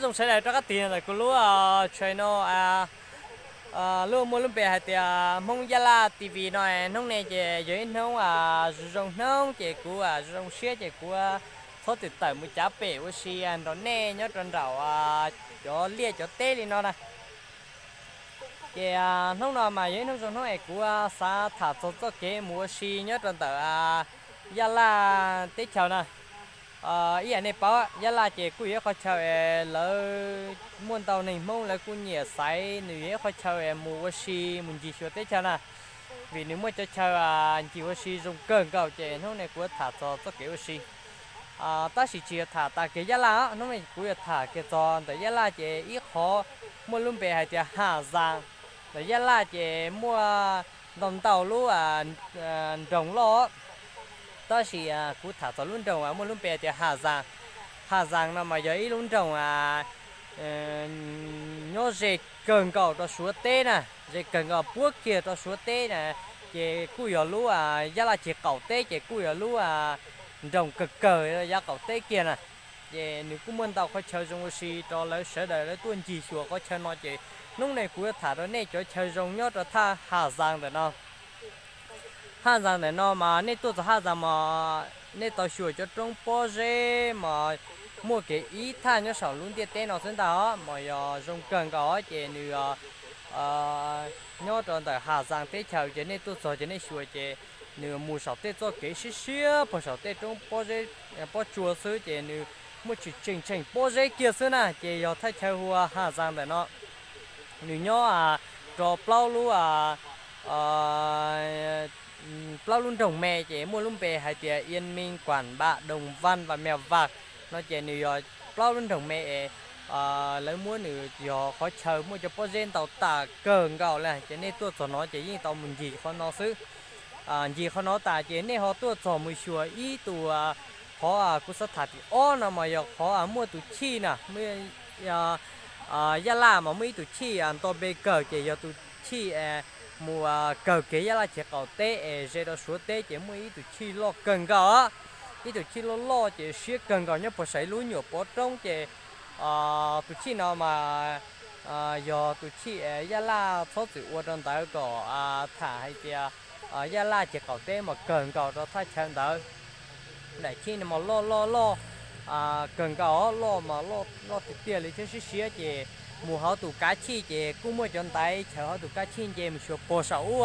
Zoo sawv daws rov qab tig ntawm kuv lub channel, lub muaj lub npe hais tias Hmoob Yaj Laj T V no. Hnub no ces yog ib hnub zoo zoo hnub ces kuv zoo zoo siab ces kuv txhob txwm tawm mus cav pem ua si nrog nej nyob rau nraum cov liaj cov teb li no na. Ces hnub no mas yog ib hnub zoo hnub es kuv xav tham txog txoj kev mus ua si nyob rau ntawm Yaj Laj teb chaws na. Ib yam nej paub, Yaj Laj ces kuj yog ib qhov chaw es lawv muaj ntau neeg Hmoob lawv kuj nyiam xaiv, nws yog ib qhov chaw es mus ua si mus ncig xyuas teb chaws na, vim nws muaj cov chaw ncig ua si zoo kawg nkaus. Ces hnub no kuv yuav tham txog txoj kev ua si, tab sis tsis yog tham tas kev Yaj Laj os. Hnub no kuv yuav tham kiag txog ntawm Yaj Laj ces ib qhov muaj lub npe hais tias Haj Zaas. Ntawm Yaj Laj ces muaj ntau ntau lub nroog loj, tab sis kuv tham txog lub nroog muaj lub npe tias Haj Zaas. Haj Zaas no mas yog ib lub nroog nyob ze kawg nkaus rau Suav teb na, ze kawg nkaus puag kiag rau Suav teb na. Ces kuj yog lub Yaj Laj ceg qaum teb ces kuj yog lub nroog kawg kawg yav qaum teb kiag na. Ces nws kuj muaj ntau qhov chaw zoo ua si rau lawv sawv daws lawv tuaj ncig xyuas qhov chaw no. Ces hnub no kuv yuav tham rau nej cov chaw zoo nyob rau thaj Haj Zaas ntawm no. Haj Zaas ntawm no mas nej tuaj txog Haj Zaas mas nej tau xyuas cov roob pob zeb mas muaj kev ib thaj nyob saum lub ntiaj teb no xwb ntag os, mas yog zoo kawg nkaus os. Ces nws nyob rau ntawm Haj Zaas teb chaws ces nej tuaj txog ces nej xyuas ces nws mus saum tej txoj kev siab siab puag saum tej roob pob zeb, pob tsuas xwb ces nws muaj tsis tseem tseem pob zeb kiag xwb na. Ces yog thaj chaw hu ua Haj Zaas ntawm no, nws nyob rau plaub lub plaub lub nroog me ces muaj lub npe hais tias Yên Minh, Quản Bạ, Đồng Văn và Mèo Vạc no. Ces nws yog plaub lub nroog me es lawv muab nws yog qhov chaw muaj cov pob zeb ntau tas kawg nkaus li. Ces nej tuaj txog no ces yeej tau mus ncig qhov no xwb. Ncig qhov no tas ces nej ho tuaj txog mus xyuas ib tus, qhov kuv xav tham tim ob no mas yog qhov muaj tus chij na. Yaj Laj mas muaj ib tus chij nto npe kawg ces yog tus chij mus kawg kev Yaj Laj ceg qaum teb es ze rau Suav teb ces muaj ib tus chij loj kawg nkaus. Ib tus chij loj loj ces siab kawg nkaus nyob puag saum ib lub nyuam pov roob ces tus chij no mas yog tus chij Yaj Laj txhob txwm ua rau ntawd kom tham hais tias Yaj Laj ceg qaum teb mas kawg nkaus rau thaj chaw ntawd. Daim chij no mas loj loj loj kawg nkaus, loj mas loj tiag tiag li thiab siab siab. Ces mus hauv tus kav chij ces kuj muaj cov ntaiv chaws hauv tus kav chij nce mus xyuas puag saum ub.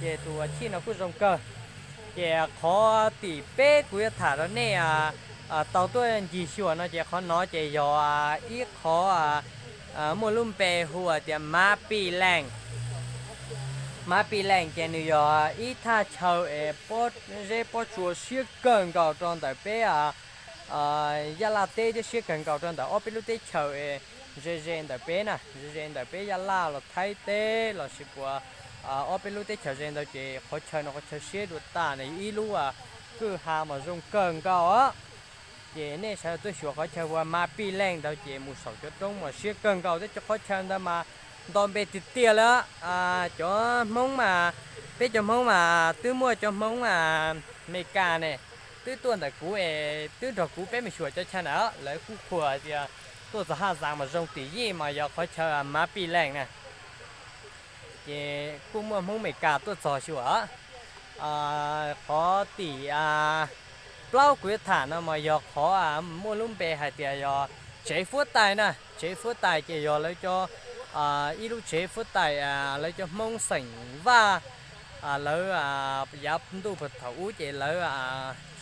Ces tus chij no kuj zoo kawg. Ces qhov tim peb kuv yuav tham rau nej tau tuaj ncig xyuas no ces qhov no ces yog ib qhov muaj lub npe hu tias Mav Pij Leej. Mav Pij Leej ces nws yog ib thaj chaw es pob zeb pob tsuas siab kawg nkaus rau ntawm peb Yaj Laj teb thiab siab kawg nkaus rau ntawm ob peb lub teb chaws ze ze ntawm peb na, ze ze ntawm peb Yaj Laj los Thaib teb los sis puas ob peb lub teb chaws ze ntawd ces qhov chaw no qhov chaw siab dua tas na, ib lub kwj ha mas zoo kawg nkaus. Ces nej sawv daws tuaj xyuas qhov chaw hu ua Mav Pij Leej ntawd ces mus saum cov roob mas siab kawg nkaus thiab cov qhov chaw ntawd mas nto npe tiag tiag li. Cov Hmoob mas, peb cov Hmoob mas twb muaj cov Hmoob Amelikas ne, twb tuaj ntawm kuv es twb nrog kuv peb mus xyuas cov chaw ntawd, lawv kuj qhuas tias tuaj txog Haj Zaas mas zoo tim yij mas yog qhov chaw Mav Pij Leej na. Ces kuj muaj Hmoob Amelikas tuaj txog xyuas. Qhov tim plaub kuv yuav tham no mas yog qhov muaj lub npe hais tias yog tsev Fuab Tais na. Tsev Fuab Tais ces yog lawv cov, ib lub tsev Fuab Tais, lawv cov Hmoob xeem Vaj, lawv yav ntuj thaum ub ces lawv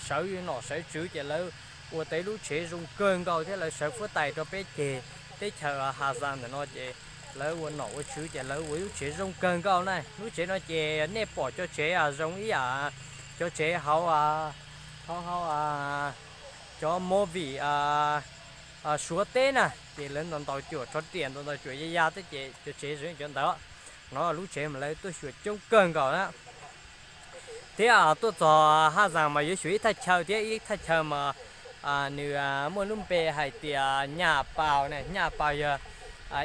sawv nom sawv tswv ces lawv ua tau ib lub tsev zoo kawg nkaus thiab lawv sawv Fuab Tais rau peb ceg teb chaws Haj Zaas ntawm no ces lawv ua nom ua tswv ces lawv ua ib lub tsev zoo kawg nkaus na. Lub tsev no ces nej pom cov tsev zoo ib yam cov tsev hauv, hauv, hauv cov movie Suav teb na, ces lawv ntaus ntaus cuam rho riam ntaus ntaus cuam ya ya thiab ces cov tsev zoo cov ntawd. No lub tsev mas lawv tuaj xyuas coob kawg nkaus na. Thiab tuaj txog Haj Zaas mas yuav xyuas ib thaj chaw thiab ib thaj chaw mas nws muaj lub npe hais tias Nyaj Paus na. Nyaj Paus yog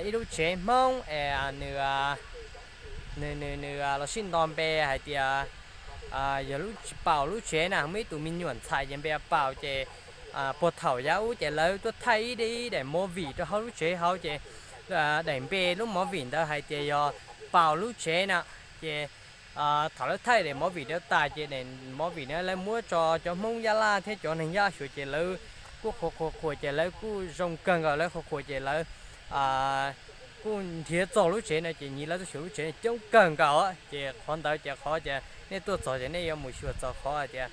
ib lub tsev Hmoob es nws, nws, nws los sib nto npe hais tias yog lub Paus lub tsev na, muaj ib tug me nyuam ntxhais ces npe Paus ces puag thaum yav ub ces lawv tuaj thaij ib daim movie rau hauv lub tsev hauv ces daim npe lub movie ntawd hais tias yog Paus lub tsev na. Ces thaum lawv thaij daim movie ntawd tas ces daim movie na lawv muab tso cov Hmoob Yab Laj thiab cov neeg Yaj Laj xyuas ces lawv kuj qhuas qhuas qhuas ces lawv kuj zoo kawg nkaus, lawv qhuas qhuas ces lawv kuj nrhiav txog lub tsev no ces nyias lawv tuaj xyuas lub tsev coob kawg nkaus. Ces qhov ntawd ces qhov tias nej tuaj txog ces nej yuav mus xyuas txog qhov tias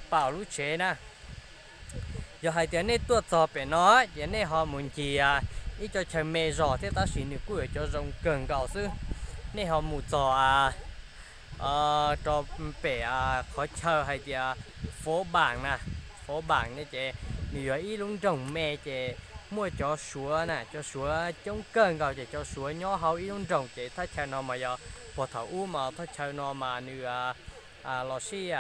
Paus lub tsev na. Yog hais tias nej tuaj txog pem no ces nej ho mus ncig ib co chaw me zog thiab tab sis nws kuj yuav cov zoo kawg nkaus xwb. Nej ho mus txog rau pem qhov chaw hais tias Fov Baam na. Fov Baam ne ces nws yog ib lub nroog me ces muaj cov Suav na, cov Suav coob kawg nkaus ces cov Suav nyob hauv ib lub nroog ces thaj chaw no mas yog puag thaum ub mas thaj chaw no mas nws los sij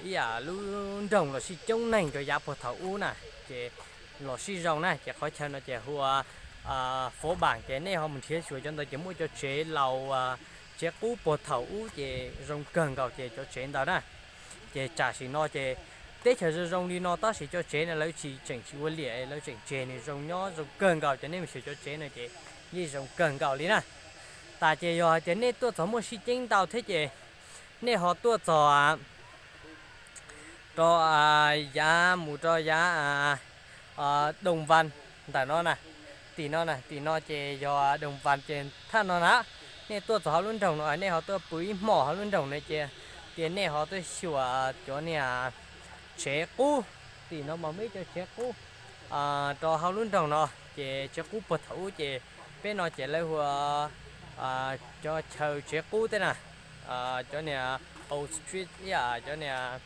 ib yam lub nroog los sij coob neeg rau yav puag thaum ub na, ces los sij zoo na ces qhov chaw no ces hu ua Fov Baam ces nej ho mus nrhiav xyuas cov ntawd ces muaj cov tsev laus tsev qub puag thaum ub ces zoo kawg nkaus ces cov tsev ntawd na. Ces tam sim no ces teb chaws zoo zoo li no tab sis cov tsev no lawv tsis tseem tsis ua liam, lawv tseem tseg nws zoo nyob zoo kawg nkaus ces nej mus xyuas cov tsev no ces yeej zoo kawg nkaus li na. Tas ces yog hais tias nej tuaj txog muaj sij ceeb ntau thiab ces nej ho tuaj txog rau yav mus rau yav Doos Vas ntawm no na, tim no na, tim no ces yog Doos Vas ces thaj no na. Nej tuaj txog hauv lub nroog no nej ho tuaj pw ib hmos hauv lub nroog no ces tias nej ho tuaj xyuas cov niag tsev qub. Tim no mas muaj ib co tsev qub rau hauv lub nroog no ces tsev qub puag thaum ub ces peb no ces lawv hu ua cov chaw tsev qub teb na, cov niag old street ib yam cov niag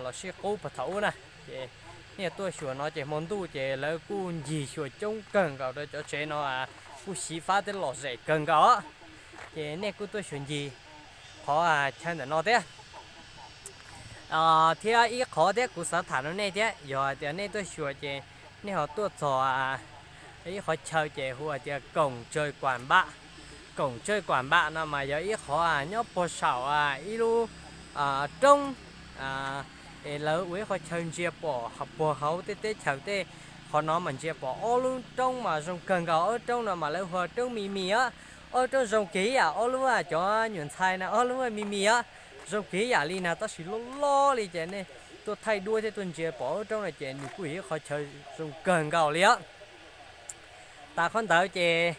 los sij qub puag thaum ub na. Ces nej tuaj xyuas no ces hmo ntuj ces lawv kuj ncig xyuas coob kawg nkaus rau cov tsev no kuj xyiv fab thiab lom zem kawg nkaus. Ces nej kuj tuaj xyuas ncig qhov chaw ntawm no thiab. Thiab ib qhov thiab kuv xav tham rau nej thiab yog hais tias nej tuaj xyuas ces nej ho tuaj txog ib qhov chaw ces hu hais tias Koom Tsawg Kuam Npam. Koom Tsawg Kuam Npam no mas yog ib qhov nyob puag saum ib lub roob es lawv ua ib qhov chaw ntsia pom puag hauv tej teb chaws tej. Qhov no mas ntsia pom ob lub roob mas zoo kawg nkaus, ob lub roob no mas lawv hu ua roob Mi Mis. Ob lub roob zoo kiag ib yam ob lub cov nyuam ntxhais na, ob lub Mi Mis. Zoo kiag ib yam li na tab sis loj loj li ces nej tuaj thaij duab thiab tuaj ntsia pom ob lub roob no ces nws kuj yog ib qhov chaw zoo kawg nkaus li. Tas qhov ntawd ces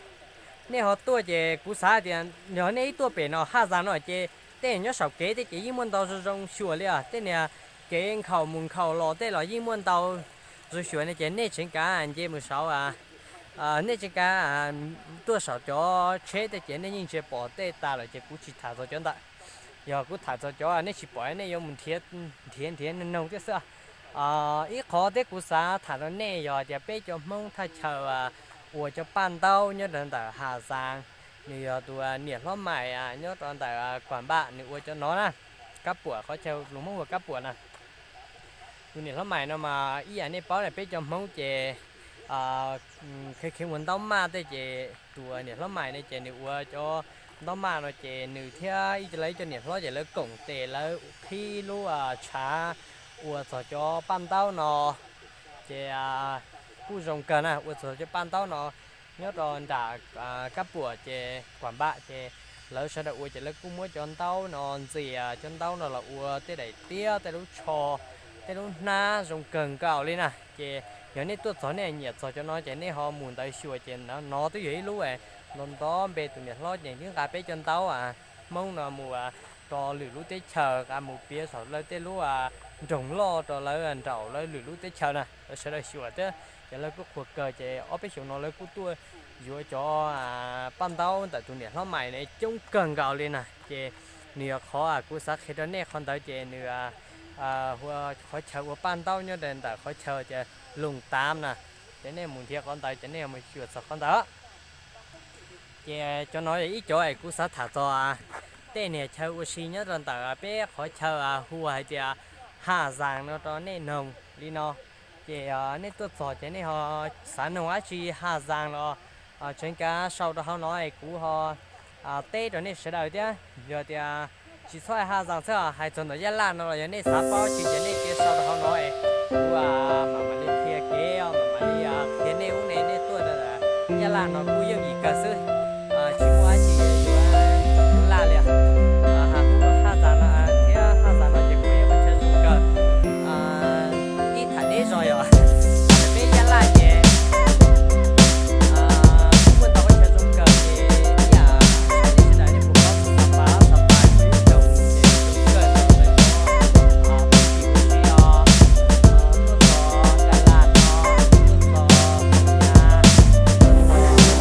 nej ho tuaj ces kuv xav tias yog nej ib tuaj pem no Haj Zaas no ces tej nyob saum kev tej ces yeej muaj ntau zoo zoo xyuas li os. Tej niag kev nkhaus mus nkhaus los tej los yeej muaj ntau zoo xyuas ne ces nej tseem kav nce mus saud, nej tseem kav tuaj saum cov tsheb tej ces nej yeej ntsia pom tej tas lawm ces kuv tsis tham txog cov ntawd. Yog kuv tham txog cov nej tsis pom nej yuav mus nrhiav nrhiav noog thiab xwb. Ib qhov thiab kuv xav tham rau nej yog tias peb cov Hmoob thaj chaw ua cov paj ntaub nyob rau ntawm Haj Zaas, nws yog tus niam hlob mais nyob rau ntawm Kuam Npam nws ua cov no na. Kab Puam, qhov chaw lus Hmoob ua Kab Puam na. Tus niam hlob mais no mas ib yam nej paub na peb cov Hmoob ces kheev kheev ua ntaub maj tej ces tus niam hlob mais no ces nws ua cov ntaub maj no ces nws thiab ib co lawv ib co niam hlob ces lawv koom tes lawv qhib lub tshav ua txog cov paj ntaub no. Ces kuj zoo kawg na ua txog cov paj ntaub no nyob rau nram Kab Puam ces Kuam Npam ces lawv sawv daws ua ces lawv kuj muab cov ntaub no ntxias cov ntaub no los ua tej daim tiab tej lub tsho tej lub hnab zoo kawg nkaus li na. Ces yog nej tuaj txog nej nyiam txog cov no ces nej ho mus ntawd xyuas ces no twb yog ib lub nto nto npe tus niam hlob ces twb nqa peb cov ntaub Hmoob no mus rau lwm lub teb chaws, nqa mus piav saum lawv tej lub nroog loj rau lawv nraum lawv lwm lub teb chaws na, lawv sawv daws xyuas thiab ces lawv kuj qhuas kawg ces ob peb xyoos no lawv kuj tuaj yuav cov paj ntaub ntawm tus niam hlob mais no coob kawg nkaus li na. Ces nws yog qhov kuv xav qhia rau nej qhov ntawd ces nws qhov chaw ua paj ntaub nyob ntawm qhov chaw ces Loos Tav na. Ces nej mus nrhiav qhov ntawd ces nej mus xyuas txog qhov ntawd. Ces cov no yog ib cov es kuv xav tham txog tej niag chaw ua si nyob rau ntawm peb qhov chaw hu hais tias Haj Zaas no rau nej noog li no. Ces nej tuaj txog ces nej ho xav noog dab tsi Haj Zaas los tseem kav sau rau hauv no es kuv ho teb rau nej sawv daws thiab. Yog tias Tsis txhob hais Haj Zaas xwb, hais txog ntawm Yaj Laj no los yog nej xav paub tsis ces nej cia sau rau hauv no es kuv mam mam li qhia kev, mam mam li qhia nej ub ne, nej tuaj Yaj Laj no kuj yooj yim kawg xwb, tsis muaj dab tsi yuav laj li. Haj Zaas no thiab Haj Zaas no ces kuj yog qhov chaw zoo kawg. Ib tham deb zog yog peb Yaj Laj ces muaj ntau qhov chaw zoo kawg ces ib yam saib nej sawv daws nej puas paub Xas Pas, Xas Pas kuj yog ib lub chaw zoo kawg rau lawv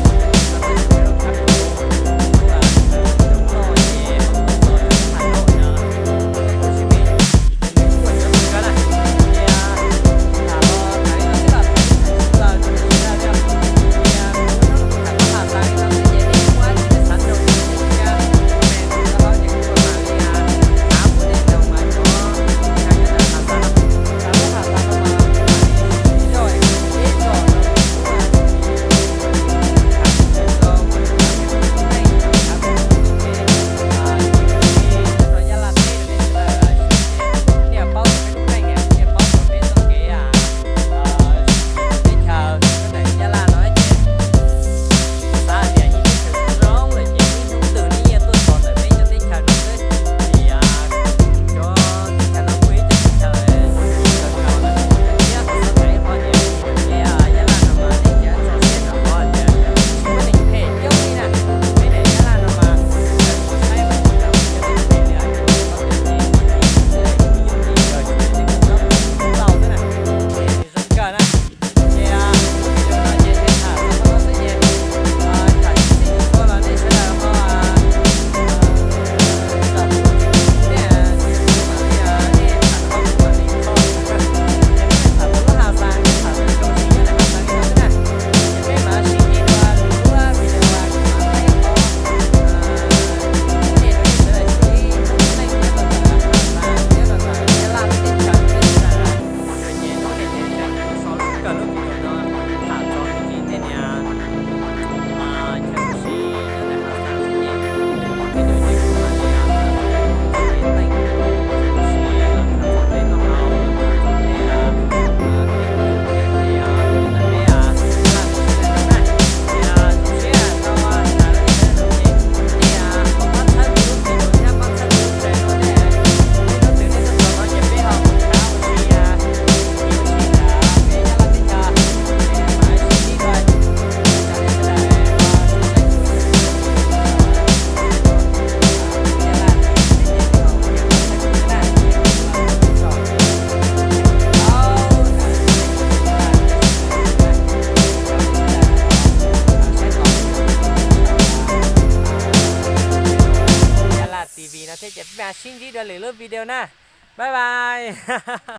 cov phooj ywg os, tuaj txog Yaj Laj no, tuaj txog Phoo Yaj, tuaj txog Xwb Los, tuaj txog cov Yaj Laj T V no thiab ces peb mam sib ntsib dua lwm lub video na. Bye bye.